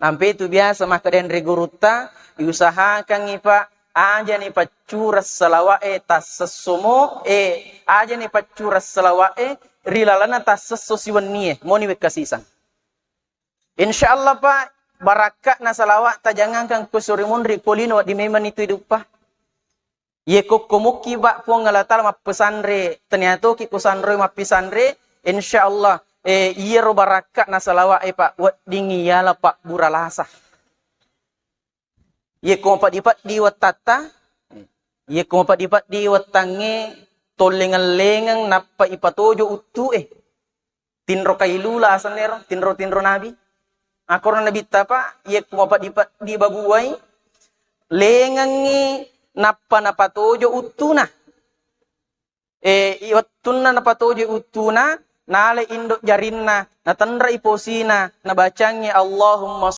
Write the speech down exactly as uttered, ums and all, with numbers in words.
Nampe tu biasa makkeda anre gurutta, iusahakangngi, Pak, aja ni paccureng salawa'e tassessomo, eh, aja ni paccureng salawa'e ri lalenna tassesso siwennie, moni wekka siseng. Insya Allah, Pak, barakka'na salawa'ta jangangkang ko suri munri ko lino wedding memang itu iduppa. Ye kokko mukki, Pak, Puang Allah Ta'ala mappesanre, tania toki ko sanroi mappisanre, insya Allah, eh, iyaro barakka'na salawa'e, Pak, weddingngi yala pabbura lasa. Ye ko mapeddi-peddi wettatta, ye ko mapeddi-peddi wettangnge, tollengeng-lengeng nappa ipatojo uttu e. Tinro kailula asennero, tinro-tinro nabi. Akkoro nabitta, Pak, ye ko mapeddi-peddi babuwai, lengengngi nappa napatojo uttuna. E, i wettunna napatojo uttuna, nale indo jarinna, natenrai posina, nabacangngi Allahumma